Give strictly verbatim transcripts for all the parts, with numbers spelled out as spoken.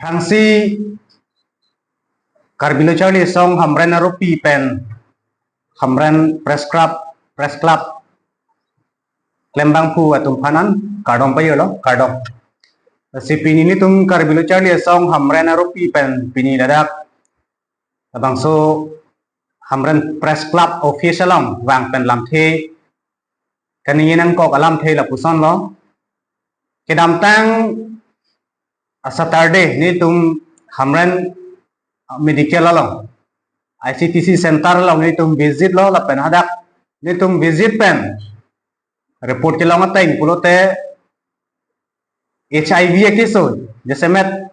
Thangsi Karbi Lo Charli Asong Hamren aropi pen Hamren Press Club, Press Club klembangphu atum aphan an kardom pajirlo, kardom. Si pini nelitum Karbi Lo Charli Asong Hamren aropi pen pini ladak labangso Hamren Press Club office along vang pen lamthe kaningje nangkok alamthe lapusonlo. Kedamtang a Saturday nelitum Hamren medical along, I C T C center along nelitum visit lo, lapen hadak nelitum visit pen report kelong ateng pulote H I V akeso jasemet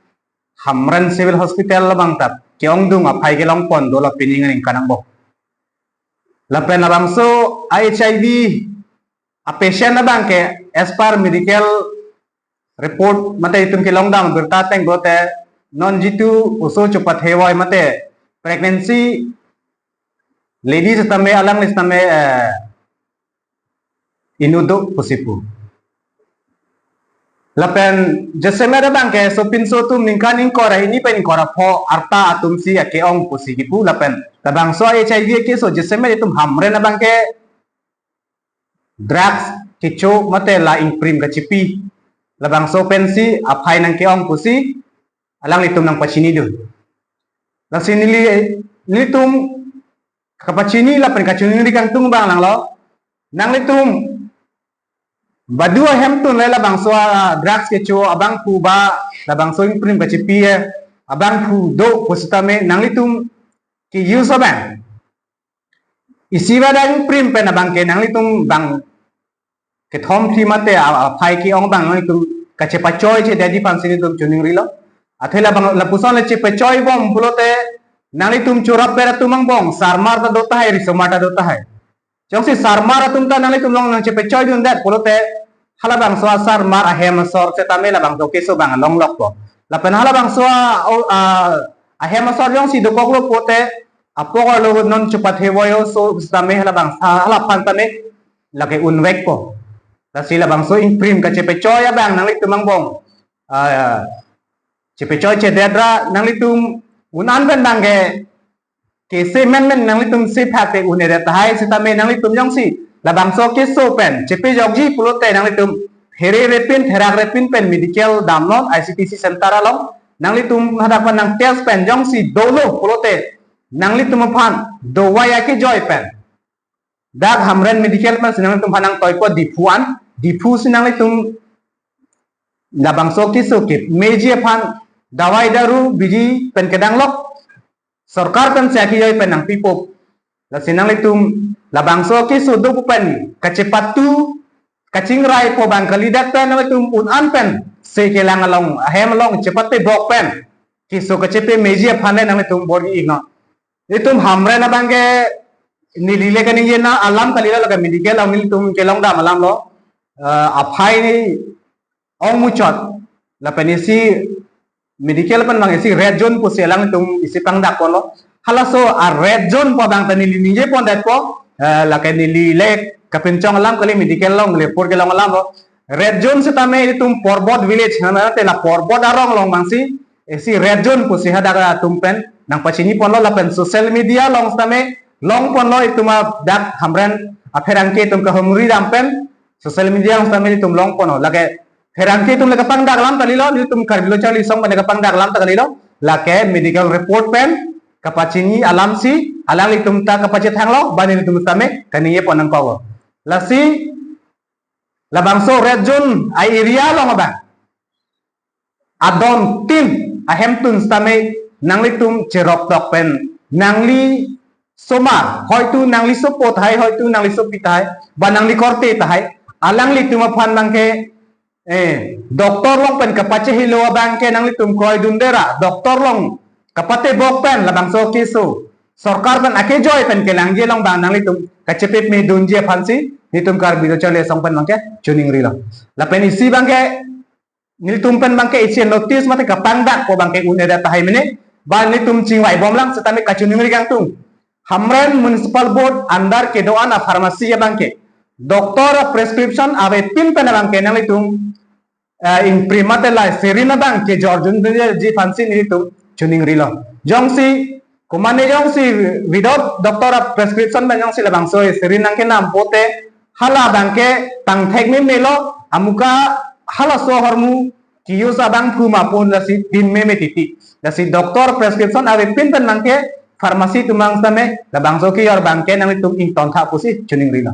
Hamren Civil Hospital labang ta ke-ongdung aphai kelong pon dolo, pini ningkan angbong. Lapen labangso a H I V a patient abang ke as per medical report mate itum kelongdam birta ateng pulote non jitu oso chopathevoi mate pregnancy lady sitame alangli sitame, eh, inut do pusi pu. Lapen jasemet abang ke sopinso atum ningkan ingkoi ra hini pen ingkoi ra pho arta atum si ake-ong pusi kipu, lapen labangso H I V akeso jasemet itum Hamren abang ke drugs kecho mate la ingprim kachipi, labangso pensi aphai nangke-ong pusi alanglitum nangpachinidun. Lasi neli, nelitum kapachini lapen kachiningri kangtung abang langlo. Nanglitum badu ahemtun le labangso a drugs kecho abangphu ba labangso ingprim kachipi abangphu do pusitame nanglitum ke-use abang, isi ba dang prim pen abang ke nanglitum bang kethom thli mate a, aphai ke-ong abang nanglitum kachepachoi chedetji aphansi nelitum chiningrilo. Athe labang lapuson le chepachoi bom pulote nanglitum chorap pera atum angbong sarmar ta do tahai, risomar ta do tahai. Jongsi sarmar atum ta nanglitum along nangchepachoidundet pulote halabangso asarmar ahem asor setame labangso keso abang longlokpo. Lapen halabangso a, o, a, ahem asor jongsi dokoklo pulote apok arlo non chopathevoi oso setame halabang, ha, halaphan tame lake unvekpo. Lasi labangso ingprim kachepachoi abang nanglitum angbong, a, chepachoi chedet ra nanglitum un-an pen abang ke kese menmen nanglitum si phak te un-edet tahai setame nanglitum jongsi labangso keso pen chepejokji pulote nanglitum here repin therak repin pen medical damnon, I C T C center along nanglitum hadak pen nang test pen jongsi dolo pulote nanglitum aphan dawai akejoi pen dak Hamren medical pensi nanglitum aphan nangtoipo Diphu an, Diphu si nanglitum labangso keso kemeji aphan dawai daru bidi pen kedanglok sorkar pensi akejoi pen nangpipo. Lasi nanglitum labangso keso do pu pen kachepatu kachingraipo abang kalidet pen nanglitum un-an pen se kelang along ahem along chepatebok pen keso kachepemeji aphan le nanglitum bor-inon. Itum Hamren abang ke neli le kaningje na alam kalilo, lake medical along nelitum kelongdam alamlo. Eh, aphai ni ong muchot lapen isi medical pen abang isi red zone pusi alangtum isi pangdakponlo. Halaso a red zone pu abang ta neli ningjepondet po, eh, lake neli le kapinchong alam kali, medical along le pur kelong alamlo. Red zone setame itum Porbot village, nana te la Porbot arong along abangsi isi red zone pusi hadak atum pen nangpachiniponlo, lapen social media along setame longponlo, itum a dak Hamren apherangke atum kahumri dam pen social media along setame itum longponlo. Lake pherangke atum le kapangdak alam kalilo, itum Karbi Lo Charli Asong pen le kapangdak alam ta kalilo, lake medical report pen kapachini alamsi alanglitum ta kapachethanglo, ba nelitum setame kaningjepon nangkoklo. Lasi labangso red zone a area along abang adon tin ahemtun setame nanglitum cheroktok pen nangli somar, hoitu nangli sopo tahai, hoitu nangli sopi tahai, ba nangli korte tahai, alanglitum aphan abang ke, eh, doctor along pen kapachehelo abang ke nanglitum kroidunde ra doctor along kapatebok pen labangso keso sorkar pen akejoi pen kelangji along abang nanglitum kachepemedunji aphansi nelitum Karbi Lo Charli Asong pen abang ke chiningrilo. Lapen isi abang ke nelitum pen abang ke isi notice mate kapangdakpo abang ke un-edet tahai mene, ba nelitum chingvaibomlang setame kachiningri kangtung. Hamren Municipal Board under kedo-an a pharmacy abang ke doctor a prescription avepin pen abang ke nanglitum eh, ingpri mate la syringe abang kejor junji aphansi nelitum choningrilo. Jongsi, komane jongsi without doctor a-prescription pen jongsi labangso syringe nangkenam pote, hala abangke tangthek memelo, amuka halaso ahormu ke-use abang phu ma pu lasi tin meme titi. Lasi doctor prescription avepin pen nangke pharmacy atum abang sitame labangso kejor abangke nanglitum ingtontha pusi choningrilo.